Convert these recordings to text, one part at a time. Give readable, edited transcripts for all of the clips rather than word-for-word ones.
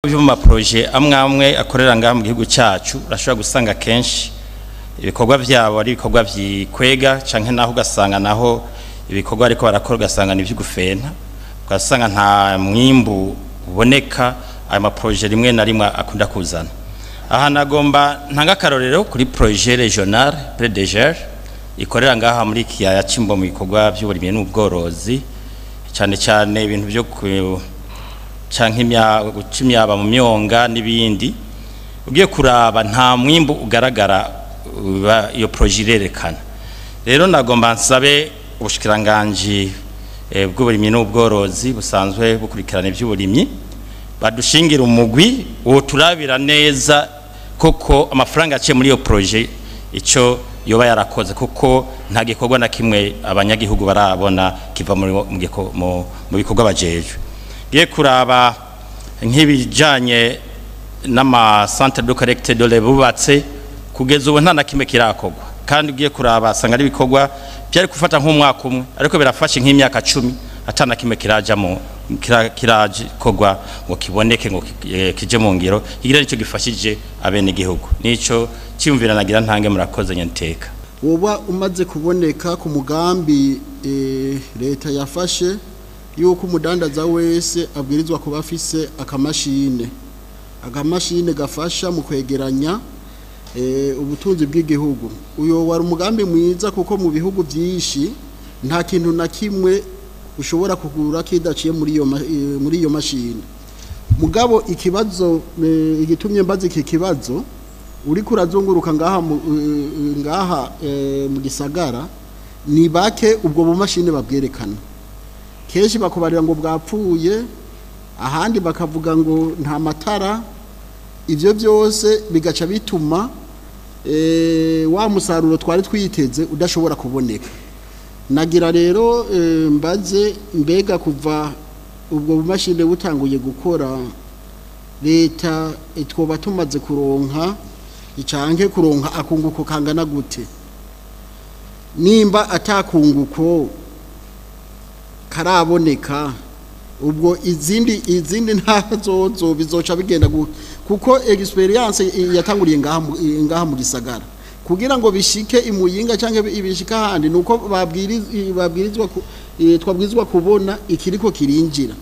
Byo mu ma projets amwe amwe akorera ngaha mu gihugu cyacu, urashobora gusanga kenshi ibikorwa byabo ari ibikorwa vyikwega, canke naho ugasanga naho ibikorwa ariko barakora ugasanga ni ivy'ugufena, ugasanga nta mwimbu uboneka ayo ma projets rimwe na rimwe akunda kuzana. Aha nagomba ntanga akarorero kuri projet régional PREDEGER ikorera ngaha muri kiyaya c'Imbo mu bikorwa by'uburimyi n'ubworozi, cyane cyane ibintu byo canke guca imyaba mu myonga n'ibindi. Ugiye kuraba, nta mwimbu ugaragara iyo projet irerekana. Rero nagomba nsabe ubushikiranganji bw'uburimyi n'ubworozi busanzwe bukurikirana iby'uburimyi badushingira umugwi woturabira neza koko amafaranga yaciye muri iyo projet ico yoba yarakoze, kuko nta gikorwa na kimwe abanyagihugu barabona kiva mu bikorwa bajejwe. Ngiye kuraba nk'ibijanye n'ama centre de collecte de lait bubatse, kugeza ubu nta na kimwe kirakorwa. Kandi ugiye kuraba asanga ari ibikorwa byari gufata nk'umwaka umwe, ariko birafashe nk'imyaka 10 ata na kimwe kiraja mu kirakorwa ngo kiboneke, ngo kije mu ngiro, kigira nicyo gifashije abene gihugu. Nico cyumvira nagira ntange. Murakoze, nyanteka. Woba umaze kuboneka ku mugambi leta yafashe yuko umudandaza wese abwirizwa kuba afise akamashine gafasha mu kwegeranya ubutunzi bw'igihugu. Uyo wari umugambi mwiza, kuko mu bihugu byinshi nta kintu na kimwe ushobora kugura kidaciye muri iyo mashini. Mugabo ikibazo igitumye mbaza iki kibazo, uriko urazunguruka ngaha mu gisagara, ni bake ubwo bumashini babwerekana. Kenshi bakubarira ngo bwapfuye, ahandi bakavuga ngo nta matara. Ibyo byose bigaca bituma wa musaruro twari twiteze udashobora kuboneka. Nagira rero mbaze: mbega kuva ubwo bumashini butanguye gukora, leta twoba tumaze kuronka icanke kuronka akunguko kangana gute? Nimba atakunguko karaboneka, ubwo izindi ntazozo bizoca bigenda gute? Kuko expérience yatanguriye ngaha mu gisagara, kugira ngo bishike imuyinga cyangwa ibishika ahandi, nuko babwirizwa twabwirizwa kubona ikiriko kirinjira.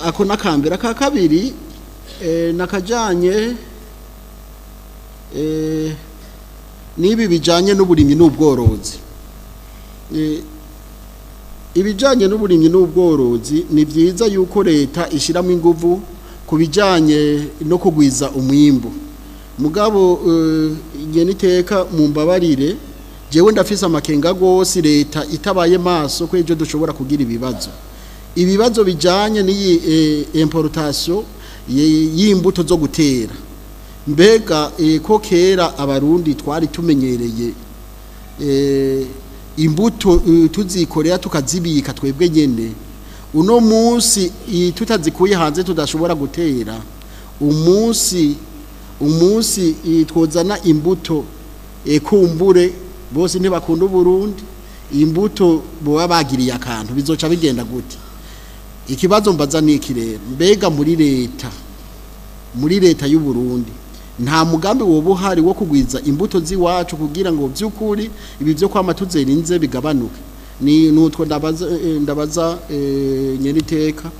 Ako nakambere. Aka kabiri nakajanye n'ibi bijanye n'uburimyi n'ubworozi. Ibijanye n'uburimyi n'ubworozi, ni byiza yuko leta ishyiramo ingufu ku bijanye no kugwiza umwimbu. Mugabo igihe niteka mu mbabarire, jewe ndafise amakenga gose, leta itabaye maso ko ejo dushobora kugira ibibazo bijanye n'iyi importation y'imbuto zo gutera. Mbega ko kera Abarundi twari tumenyereye imbuto tuzikorera tukazibika twebwe nyene, uno munsi tutazikuye hanze tudashobora gutera, umunsi twozana imbuto, kumbure bose ntibakunda Uburundi, imbuto boba bagiriye akantu, bizoca bigenda gute? Ikibazo mbaza niki rero: mbega muri leta y'u Burundi nta mugambi woba uhari wo kugwiza imbuto z'iwacu, kugira ngo by'ukuri ibi byo kwama tuzerinze bigabanuke? Ni nutwo ndabaza nyeniteka.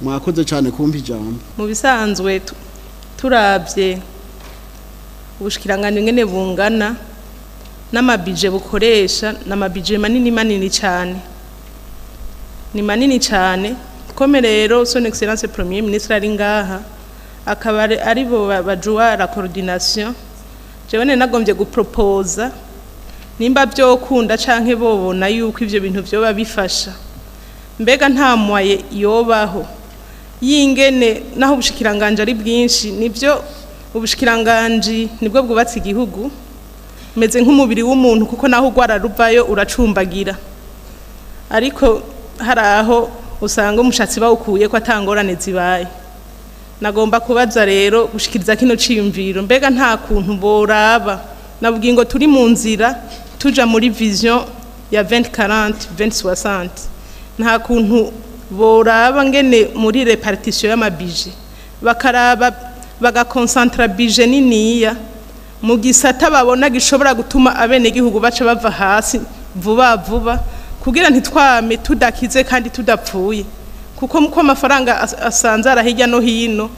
Mwakoze cyane kumpa ijambo. Mu bisanzwe turavye ubushikiranganje ngene bungana n'ama budgets bukoresha, n'ama budgets manini manini cyane, ni manini cyane. Comme rero Son Excellence Premier Ministre ari ngaha, akaba ari bo bajuwa la coordination, jewe nagombye gupropoza, nimba byokunda canke bobona yuko ivyo bintu vyoba bifasha, mbega nta moyen yobaho yingene naho ubushikiranganje ari bwinshi? Nibyo, ubushikiranganje nibwo bwubatse igihugu, meze nk'umubiri w'umuntu, kuko naho ugwara ruvayo uracumbagira, ariko hari aho usanga umushatsi bawukuye ko atangorane zibaye. Nagomba kubaza rero, gushikiriza kino ciyumviro: mbega nta kuntu boraba, nabwiye ngo turi mu nzira tuja muri vision ya 2040 2060, nta kuntu boraba ngene muri répartition y'ama budgets? Bakaraba bagakonsantra budget niniya mu gisata babona gishobora gutuma abenegihugu baca bava hasi vuba vuba, kugira ntitwame tudakize kandi tudapfuye, kuko muko amafaranga asanzara hirya no hino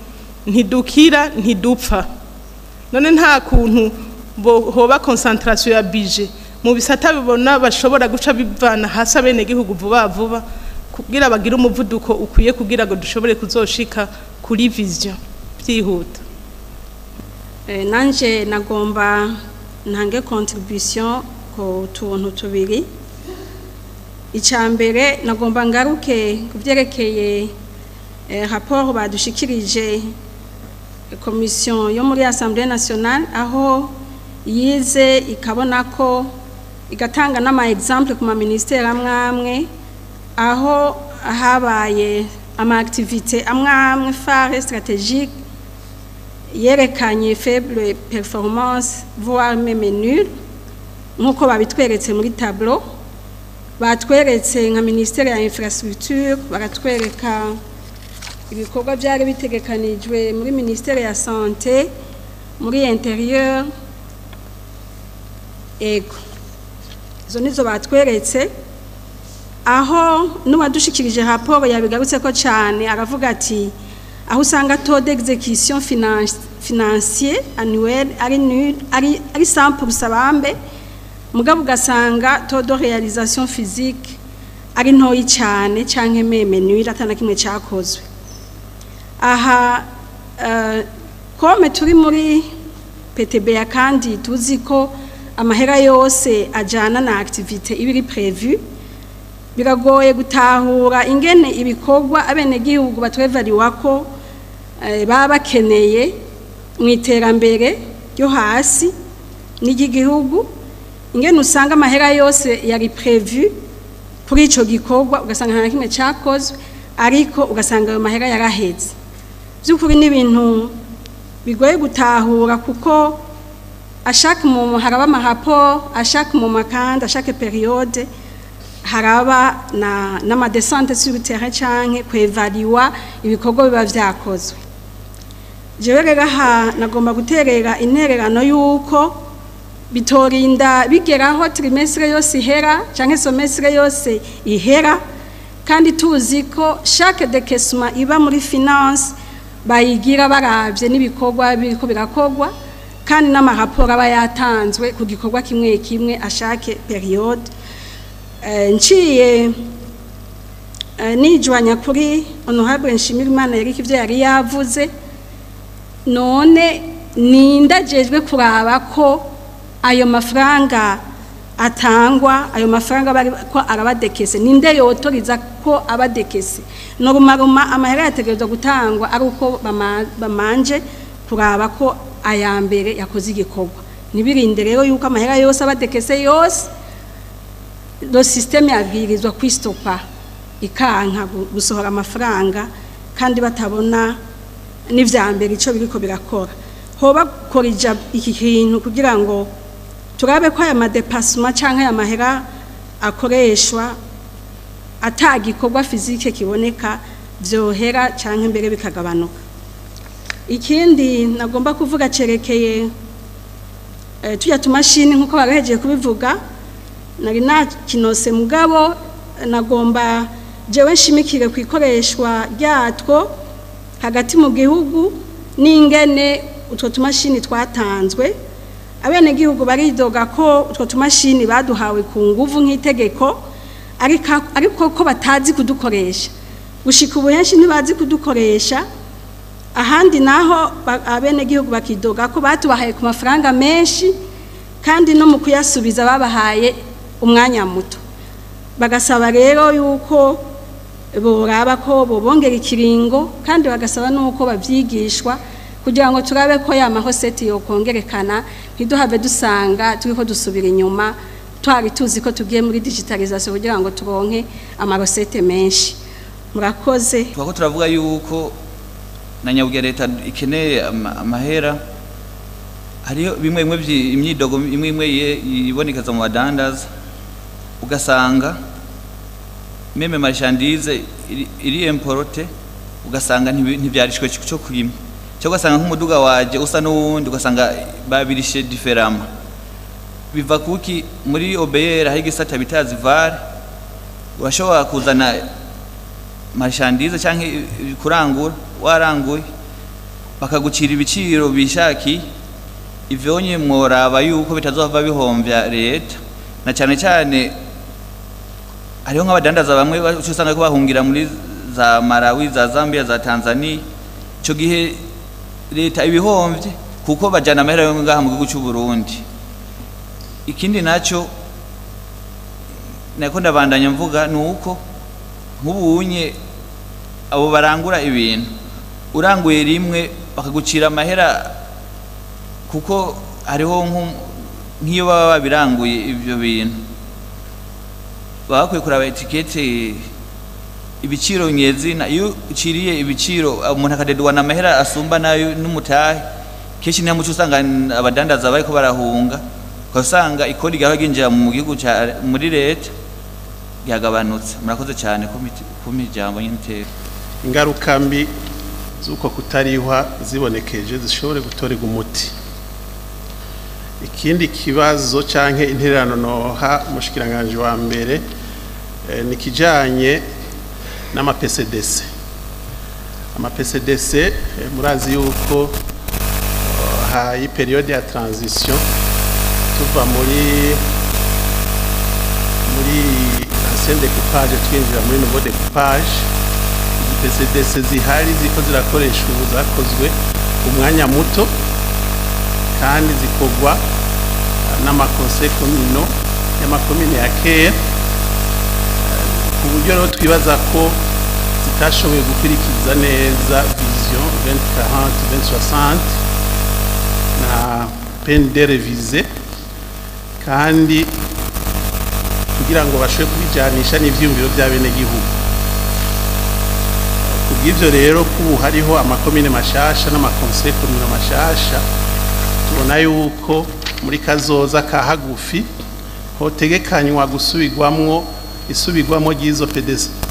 ntidukira ntidupfa. None nta kuntu hoba concentration ya budget mu bisata bibona bashobora guca bivana hasi abenegihugu vuba vuba, kugira bagire umuvuduko ukwiye, kugira ngo dushobore kuzoshika kuri vision byihuta? Nanje nagomba ntange contribution ku tuntu tubiri. Icya mbere, nagomba ngaruke ku byerekeye rapport badushikirije, commission yo muri Assemblée nationale, aho yize ikabona ko igatanga n'ama exemple ku ma ministère amwe amwe, aho habaye ama activité amwe amwe phare stratégique yerekanye faible performance, voire même nulle, nk'uko babitweretse muri tableau. Batweretse nka ministère ya infrastructure, baratwereka ibikorwa byari bitegekanijwe muri ministère ya santé, muri intérieur. Ego, izo nizo batweretse, aho n'uwadushikirije rapport yabigarutse ko cyane, aravuga ati aho usanga taux d'exécution financier annuel ari nul, ari 100% bambe, mugabo ugasanga taux de réalisation physique ari ntoyi cyane canke même nul, atana kimwe cyakozwe. Aha comme turi muri PTBA kandi tuzi ko amahera yose ajana na activité ibiri prévu, biragoye gutahura ingene ibikorwa abenegihugu batwevariwa ko baba bakeneye mu iterambere ryo hasi n'iry'igihugu, ingene usanga amahera yose yari prévu kuri ico gikorwa ugasanga nta na kimwe cyakozwe, ariko ugasanga ayo mahera yaraheze. By'ukuri ni ibintu bigoye gutahura, kuko à chaque moment haraba ama rapport, à chaque moment kandi à chaque période haraba na n'ama descente sur le terrain canke kwevaliwa ibikorwa biba vyakozwe. Jewe rero aha nagomba guterera intererano yuko bitorinda bigeraho trimestre yose ihera canke semestre yose ihera, kandi tuzi ko chaque décaissement iba muri finance bayigira baravye n'ibikorwa biriko birakorwa, kandi n'amaraporo aba yatanzwe ku gikorwa kimwe kimwe à chaque période. Nciye nijwanya kuri honorable Nshimirimana Eric ivyo yari yavuze. None nindajejwe kuraba ko ayo mafaranga atangwa, ayo mafaranga bari ko arabadekese, ninde yotoriza ko abadekese? Normalement amahera yategerezwa gutangwa ari uko bamanje kuraba ko aya mbere yakoze igikorwa. Nibirinde rero yuko amahera yose abadekese yose, le système yabwirizwa kwistopa, ikanka gusohora amafaranga kandi batabona n'ivya mbere ico biriko birakora. Hoba korija iki kintu kugira ngo turabe ko aya ma dépassement canke aya mahera akoreshwa atagikorwa physique kiboneka vyohera canke mbere bikagabanuka. Ikindi nagomba kuvuga cerekeye tujya tumashini, nkuko barahejeje kubivuga, nari nakinose, mugabo nagomba jewe nshimikire ku ikoreshwa ryatwo hagati mu gihugu n'ingene utwo tumashini twatanzwe. Abenegihugu baridoga ko utwo tumashini baduhawe ku nguvu nk'itegeko, ariko ko batazi kudukoresha. Gushika ubu henshi ntibazi kudukoresha. Ahandi naho abenegihugu bakidoga ko batubahaye ku mafaranga menshi, kandi no mu kuyasubiza babahaye umwanya muto. Bagasaba rero yuko boraba ko bobongera ikiringo, kandi bagasaba nuko bavyigishwa kugira ngo turabe ko ya ma recettes yokongerekana, ntiduhave dusanga turiko dusubira inyuma twari tuzi ko tugiye muri digitalisation kugira ngo turonke ama recettes menshi. Murakoze. Twako turavuga yuko na nyabwira leta ikeneye amahera. Hariyo bimwe bimwe imyidogo imwe imwe yibonekeza mu badandaza, ugasanga même marchandise iri importée. Ugasanga ntivyarishwe cyo kwimwe, cyo ugasanga nk'umuduga waje usa n'uwundi, ugasanga babirishe différemment. Biva kuki? Muri OBR hari igisata bita ZIVAR. Urashobora kuzana marchandise canke kurangura, waranguye bakagucira ibiciro bishakiye. Ivyonye mworaba yuko bitazova bihomvya leta, na cyane cyane hariho nk'abadandaza bamwe uca usanga ko bahungira muri za Malawi, za Zambia, za Tanzania. Ico gihe leta ibihomvye kuko bajana amahera yo ngaha mu gihugu cy'u Burundi. Ikindi naco nako ndabandanya mvuga ni uko nk'ubunye abo barangura ibintu, uranguye rimwe bakagucira amahera, kuko hariho nk'iyo baba babiranguye ibyo bintu baba bakwiye kuraba étiquette, ibiciro nyezina. Iyo uciriye ibiciro umuntu akadeduwana amahera asumba nayo n'umutahe, kenshi niyo muco usanga abadandaza bariko barahunga, ugasanga ikori ryahora ryinjira mu gihugu muri leta ryagabanutse. Murakoze cyane kumpa ijambo nyine iteka. Ingaruka mbi z'uko kutarihwa zibonekeje zishobore gutorerwa umuti. Ikindi kibazo canke intererano noha umushikiranganje wa mbere ni kijanye n'ama PCDC. Ama PCDC, murazi yuko hayi période ya transition, tuva muri ancien découpage twinjira muri nouveau découpage. PCDC zihari ziko zirakoresha ubu zakozwe umwanya muto kandi zikorwa n'ama conseils communaux y'amakomine ya kera, ku buryo rero twibaza ko zitashoboye gukurikiza neza vision 2040 2060 na PND révisé, kandi kugira ngo bashobore kubijanisha n'ivyiyumviro by'abenegihugu. Kubw'ivyo rero, kubu hariho amakomine mashasha n'ama conseils communaux mashasha, tubona yuko muri kazoza ka hagufi hotegekanywa gusubirwamwo, isubirwamo ry'izo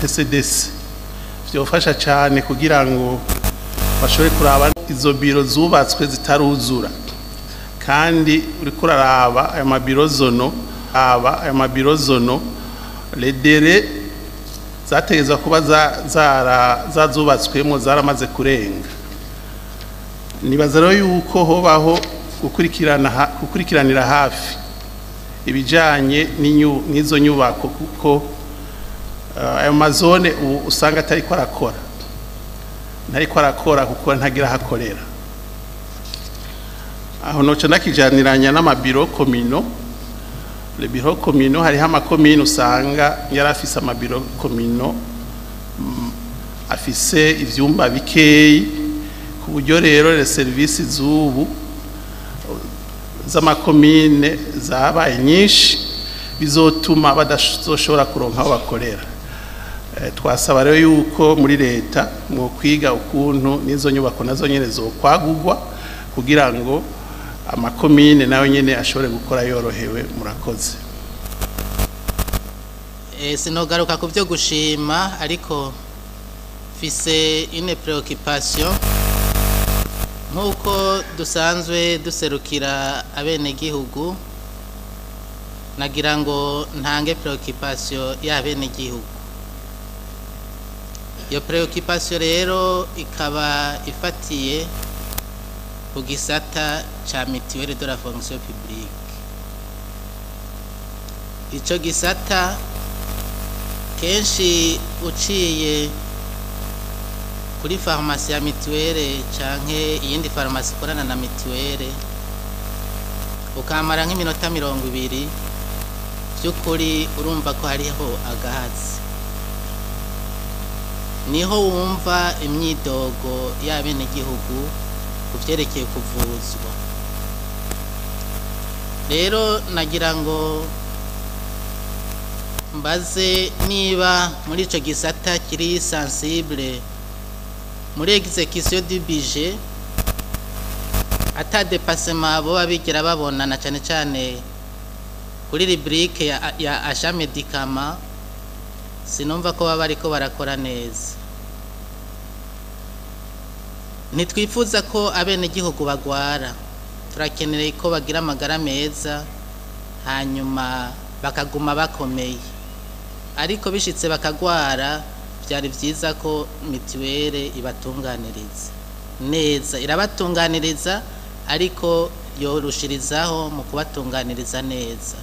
PCDC. Vyofasha cane kugira ngo bashobore kuraba izo biro zubatswe zitaruzura. Kandi uriko uraraba ayo mabiro zonaux, aba ayo mabiro zonaux, les délais zategezwa kuba zazubatswemo zaramaze kurenga. Nibaza rero yuko hobaho gukurikiranira hafi ibijanye n'izo nyubako, kuko ayo ma zones ubu usanga atariko arakora, ntariko arakora kuko ntagira ahakorera. Aho noca ndakijaniranya n'amabiro communaux. Les bureaux communaux, hariho amakomine usanga yari afise amabiro communaux afise ivyumba bikeyi, ku buryo rero les services z'ubu z'amakomine zabaye nyinshi, bizotuma badazoshobora kuronka aho bakorera. Twasaba rero yuko muri leta mwo kwiga ukuntu n'izo nyubako nazo nyene zokwagurwa kugira ngo amakomine nayo nyene ashobore gukora yorohewe. Murakoze. Sinogaruka ku byo gushima, ariko mfise une préoccupation nk'uko dusanzwe duserukira abenegihugu. Nagira ngo ntange préoccupation y'abenegihugu. Iyo préoccupation rero ikaba ifatiye ku gisata ca mutuelle de la fonction publique. Ico gisata, kenshi uciye kuri farumasi ya mutuelle canke iyindi farumasi ikorana na mutuelle, ukamara nk'iminota 20, by'ukuri urumva ko hariho agahatsi. Niho wumva imyidogo y'abenegihugu ku vyerekeye kuvuzwa. Rero nagira ngo mbaze niba muri ico gisata kiri sensible muri exécution du budget ata dépassement boba bigera babona, na cane cane kuri rubrique ya achat médicament. Sinumva ko baba bariko barakora neza. Ntitwifuza ko abenegihugu bagwara, turakeneye ko bagira amagara meza, hanyuma bakaguma bakomeye. Ariko bishitse bakagwara, byari byiza ko mituweli ibatunganiriza neza. Irabatunganiriza, ariko yorushirizaho mu kubatunganiriza neza.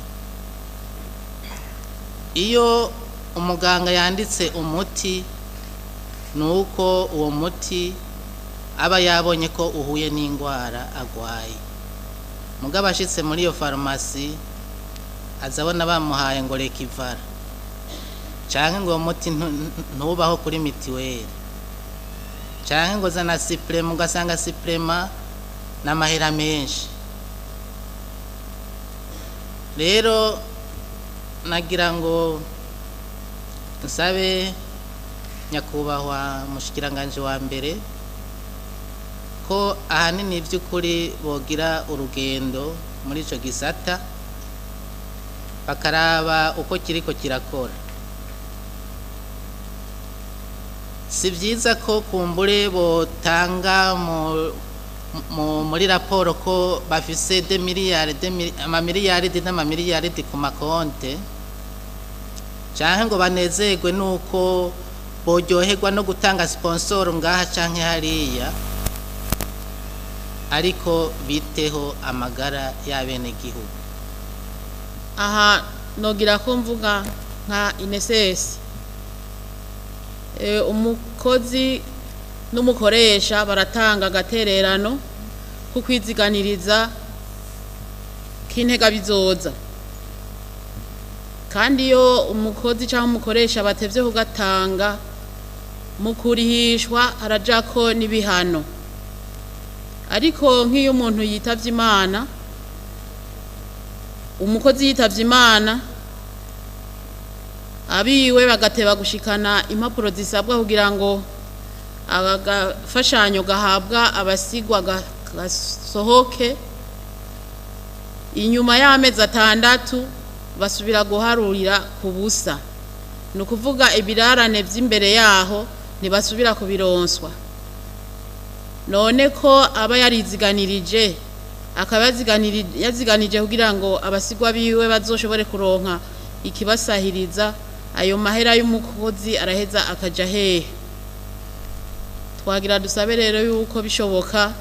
Iyo umuganga yanditse umuti, ni uko uwo muti aba yabonye ko uhuye n'indwara agwaye. Mugabo ashitse muri iyo farumasi, azabona bamuhaye ngo reka ivara, canke ngo uwo muti ntubaho kuri mituweli, canke ngo zana supplément, ugasanga supplément n'amahera menshi. Rero nagira ngo nsabe nyakubahwa mushikiranganje wa mbere ko ahanini by'ukuri bogira urugendo muri ico gisata, bakaraba uko kiriko kirakora. Si byiza ko kumbure botanga muri raporo ko bafise de miliyari, amamiliyaridi n'amamiliyaridi ku makonte, canke ngo banezerwe nuko boryoherwa no gutanga sponsor ngaha canke hariya, ariko biteho amagara y'abenegihugu. Aha nogira ko mvuga nka INSS, umukozi n'umukoresha baratanga agatererano ku kwiziganiriza k'intega bizoza, kandi iyo umukozi cyangwa umukoresha batevye kugatanga, mu kurihishwa harajako n'ibihano. Ariko nk'iyo umuntu yitavye Imana, umukozi yitavye Imana, abiwe bagateba gushikana impapuro zisabwa kugira ngo agafashanyo gahabwa abasigwa gasohoke, inyuma y'amezi 6 basubira guharurira ku busa. Ni ukuvuga ibirarane vy'imbere yaho ntibasubira kubironswa. None ko aba yariziganirije, akaba yaziganije kugira ngo abasigwa biwe bazoshobore kuronka ikibasahiriza, ayo mahera y'umukozi araheza akaja hehe? Twagira dusabe rero yuko bishoboka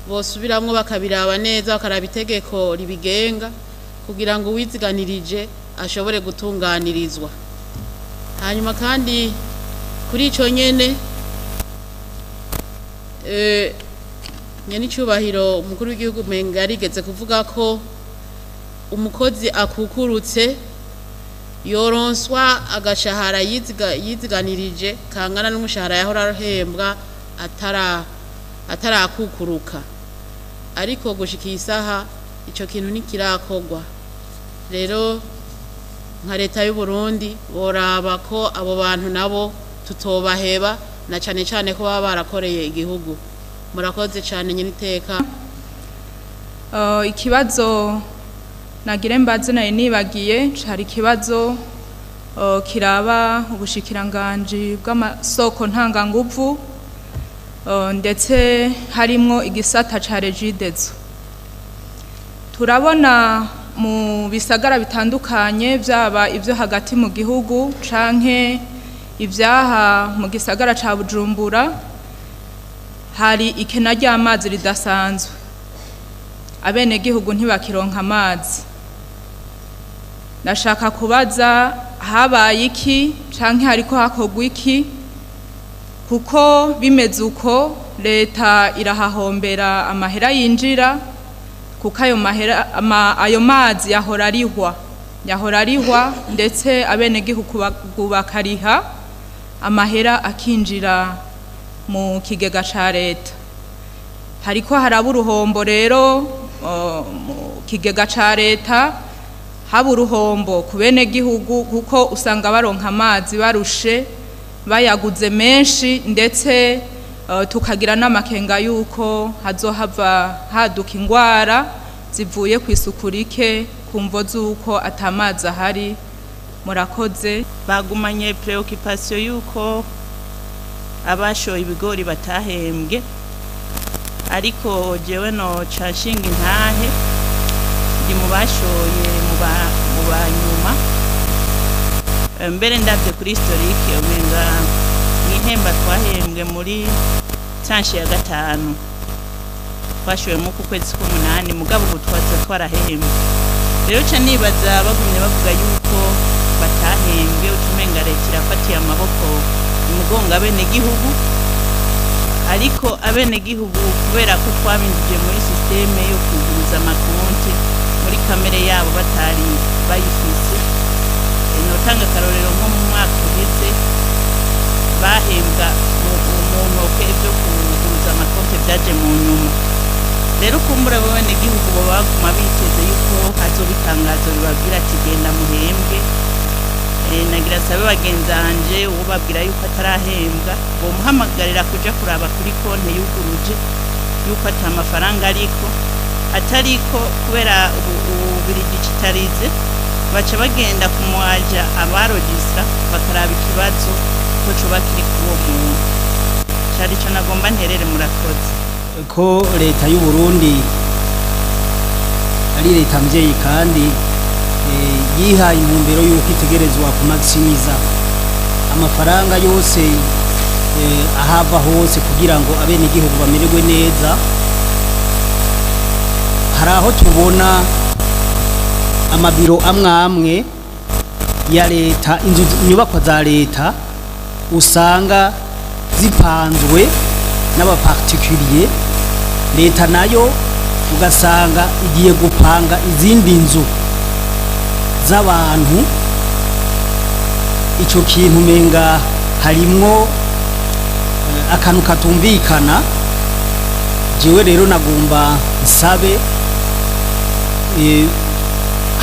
bosubiramwo bakabiraba neza, bakaraba itegeko ribigenga kugira ngo uwiziganirije ashobore gutunganirizwa. Hanyuma kandi kuri ico nyene, nyene icubahiro umukuru w'igihugu menga yarigeze kuvuga ko umukozi akukurutse yoronswa agashahara yiziganirije kangana n'umushahara yahora ahembwa atarakukuruka, ariko gushika isaha ico kintu ntikirakorwa. Rero nka leta y'u Burundi boraba ko abo bantu nabo tutobaheba, na cane cane ko baba barakoreye igihugu. Murakoze cane nyine iteka. Ikibazo nagire mbaze nayo nibagiye, cari ikibazo kiraba ubushikiranganji bw'amasoko ntanganguvu, ndetse harimwo igisata ca Regideso. Turabona mu bisagara bitandukanye, byaba ibyo hagati mu gihugu canke ibyaha mu gisagara ca Bujumbura, hari ikena ry'amazi ridasanzwe. Abenegihugu ntibakironka amazi. Ndashaka kubaza, habaye iki canke hariko hakorwa iki? Kuko bimeze uko, leta irahahombera amahera yinjira, kuko ayo mahera ayo mazi yahora arihwa, ndetse abenegihugu bakariha, amahera akinjira mu kigega ca leta. Hariko haraba uruhombo rero mu kigega ca leta, haba uruhombo ku benegihugu, kuko usanga baronka amazi barushe, bayaguze menshi, ndetse tukagira n'amakenga yuko hazohava haduka ingwara zivuye ku isuku rike ku mvo z'uko atamazi ahari. Murakoze. Bagumanye préoccupation yuko abashoye ibigori batahembwe. Ariko jewe no cashinga intahe ndi mu bashoye mu banyuma. Mbere ndavye kuri historique umenga n'ihemba twahembwe muri tranche ya 5 twashoyemo ku kwezi k'umunani, mugabo ubu twaza twarahembwe. Rero ca nibaza bagumye bavuga yuko batahembwe, ucumenga leta irafatiye amaboko imugongo abenegihugu. Ariko abenegihugu kubera ko twabinjije muri systeme yo kuguruza amakonti muri kamere yabo batari bayifise. Notanga akarorero nko mu mwaka uheze bahembwa mu ntoke, ibyo kuguruza amakonti byaje mu nyuma. Rero kumbura abenegihugu baba baguma biteze yuko hazoba itangazo ribabwira ati genda muhembwe. Nagira sabe bagenzanje uwo babwira yuko atarahembwa bomuhamagarira kuja kuraba kuri konti yuguruje yuko ata mafaranga ariko atariko, kubera ubu biri digitalize, baca bagenda kumwaja abarogistra bakaraba ikibazo ko coba kiri kuwo muntu. Cari ico nagomba nterere, murakoze. Ko leta y'u Burundi ari leta mvyeyi kandi yihaye intumbero y'uko itegerezwa kumaximiza amafaranga yose ahava hose kugira ngo abenegihugu bamererwe neza. Hari aho tubona amabiro amwe amwe ya leta, inzu inyubakwa za leta usanga zipanzwe n'abaparticulier, leta nayo ugasanga igiye gupanga izindi nzu z'abantu. Ico kintu menga harimwo akantu katumvikana. Jewe rero nagomba nsabe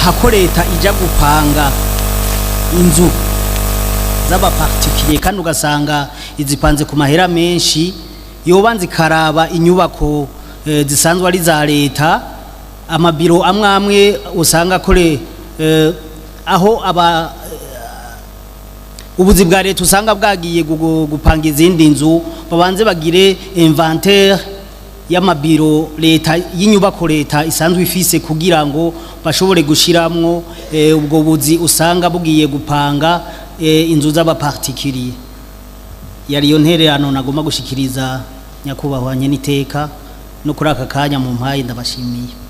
hako leta ija gupanga inzu z'abaparticulier kandi ugasanga izipanze ku mahera menshi, yobanza ikaraba inyubako zisanzwe ari za leta, amabiro amwe amwe usanga kore aho aba ubuzi bwa leta usanga bwagiye gupanga izindi nzu, babanze bagire inventaire y'amabiro leta y'inyubako leta isanzwe ifise kugira ngo bashobore gushiramwo ubwo buzi usanga bugiye gupanga inzu z'abaparticulier. Yari yo ntererano nagomba gushikiriza nyakubahwa nyeniteka no kuri aka kanya mu mpaye, ndabashimiye.